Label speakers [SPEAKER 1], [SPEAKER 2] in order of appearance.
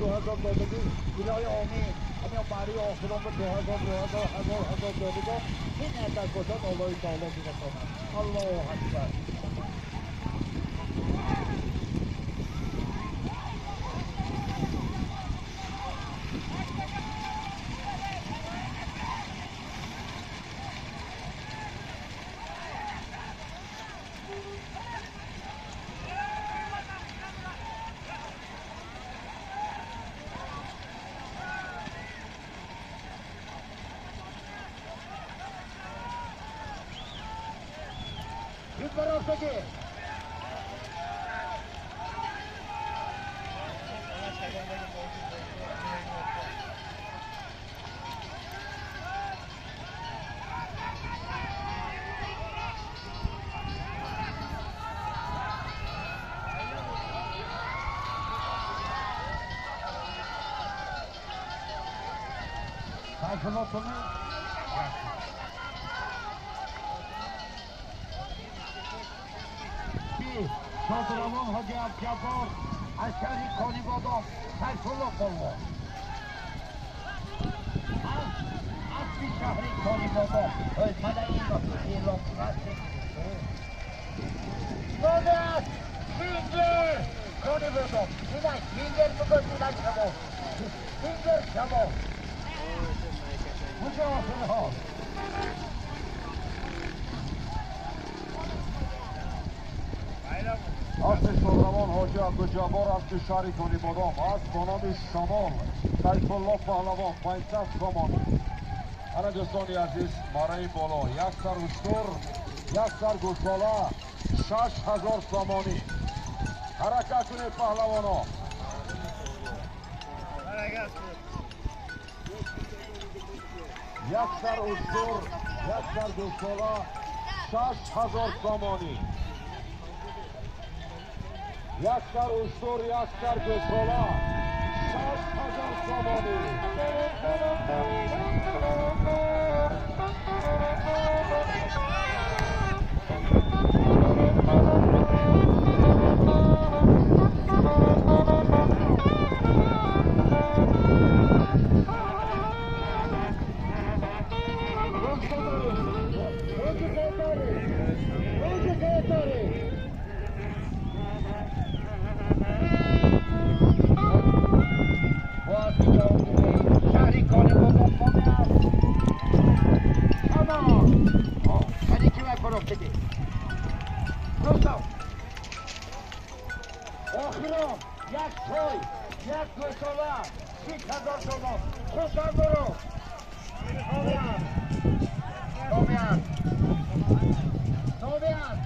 [SPEAKER 1] 2000 додагӣ, илоҳи омин. Ҳамин баъри охирон ба 2000, 2000, 1000, 1000 додагон ин адад бошад, Аллоҳи таоло бирасонад. Аллоҳу акбар. Шодравон Ҳоҷи Абдуҷаббор аз шаҳри Конибодом, Сайфулло полвон. Аспи шаҳри Конибодом. Мана ин эълон Номи Сингер Конибодом. Инак Сингер бигӯ, инак шамо. Сингер шамо. Куҷо охирҳо?
[SPEAKER 2] Аспи шодравон Ҳоҷи Абдуҷаббор аспи шаҳри Конибодом аст бо номи Шамол, Сайфулло паҳлавон, 500 сомонӣ. Ана дӯстони азиз, мараи боло як сар уштур, як сар гӯсола, 6000 сомонӣ. Ҳаракат кунед, паҳлавоно. Як сар уштур, як сар гӯсола, 6000 сомонӣ. Як сар уштур, як сар гӯсола, 6000 сомонӣ.
[SPEAKER 1] Охирон як той, як гӯсола, 6000 сомон. Хурсанд боро. Номиан. Номиан. Номиан.